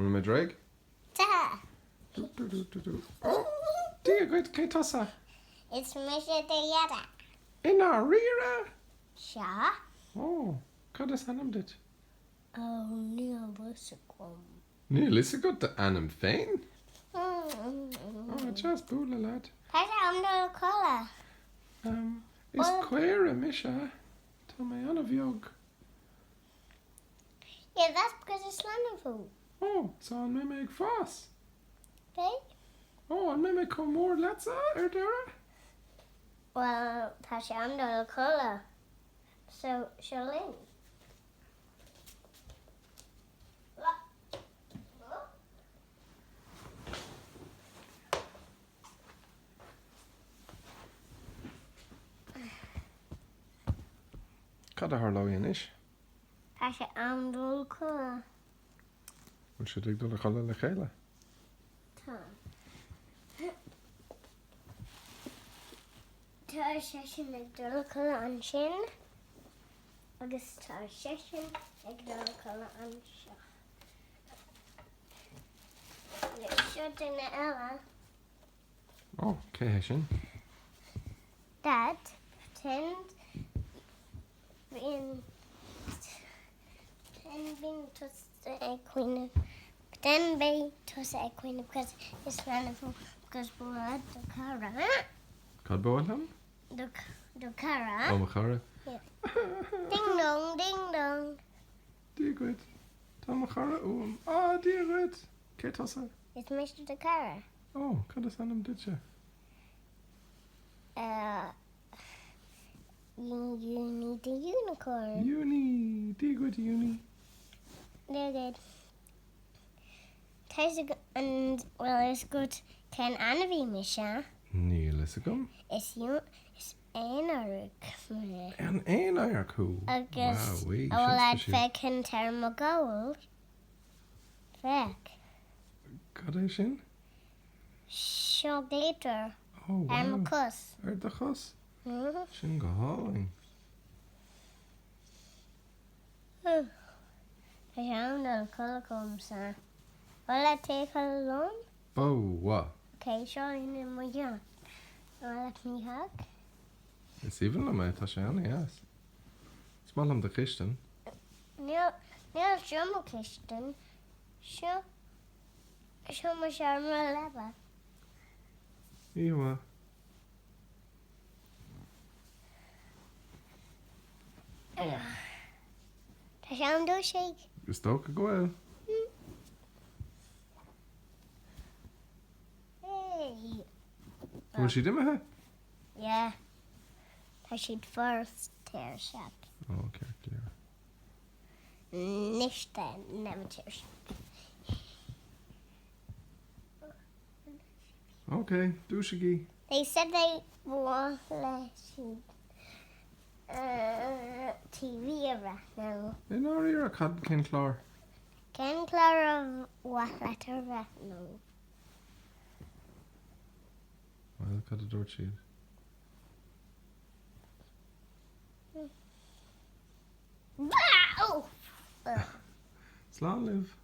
Bhfuil muid réidh? Tá! Du, du, du, du, du. Ó! Dia dhuit, cé tusa? Is mise do Dhaideo. I ndáiríre? Sea. Ó, cad is ainm duit? Ó, níl a fhios agam. Níl fhios agat d'ainm féin? Ó, deas bualadh leat. Tá sé am dul a chodladh. Is caora mise. Tá mé an-bheag. Yeah, that's because is leanbh thú. Ó, so an mbeidh mé ag fás? Beidh. Ó, an mbeidh mé chomh mór leatsa ar deireadh? Bhuel, tá sé am dul a chodladh, so seo linn. Cad a tharlóidh anois? Tá sé am dul a chodladh. Bhfuil siad ag dul a chodladh le chéile? Tá. Tá seisean ag dul a chodladh ansin agus tá seisean ag dul a chodladh anseo. Agus seo duine eile. Ó, cé hé sin? Dad, pretend bíonn pretend bíonn tusa ag cuimhneamh pretend beidh tusa ag cuimhneamh because is leanbh thú because ba mhaith do chara. Cad ba mhaith liom? Do do chara. Ó, mo chara. Yeah. Ding dong, ding dong. Dia dhuit. Tá mo chara uaim. Á, Dia dhuit! Cé tusa? Is mise do chara. Ó, cad is ainm duitse? Uh, Uni the unicorn. Uni! Dia dhuit, Uni. Dia dhuit. Tá an bhfuil a fhios agat cén ainmhí mise? Níl fhios agam. Is Is éan adharc mé. An éan adharc thú? Agus an bhfuil a'd féachaint ar mo ghabhal? Féach. Cad é sin? Seo glitter. Oh, wow. Ar mo chos. Ar do chos? Sin go hálainn. Tá sé am dul a chodladh agamsa. Bhfuil leat téigh a chodladh liom? Ba mhaith. Ok, seo linn i mo theach. An mhaith leat mo theach? Is aoibhinn liom é, tá sé an-deas. Is maith liom do chistin. Níl, níl seo mo chistin. Seo, seo mo seomra leapa. Oíche mhaith. Tá sé am dúisigh. Is dócha go bhfuil. Hey. Bhfuil siad imithe? Yeah. Tá siad fós tuirseach. Ó, ceart go leor. Anois tá neamh-tuirseach. Ok, dúisigí. They said they mhaith le siad TV a bhreathnú. I ndáiríre, cad, cén clár? Cén clár a mhaith leat a bhreathnú? Bhuel, cad a dúirt siad? Slán libh.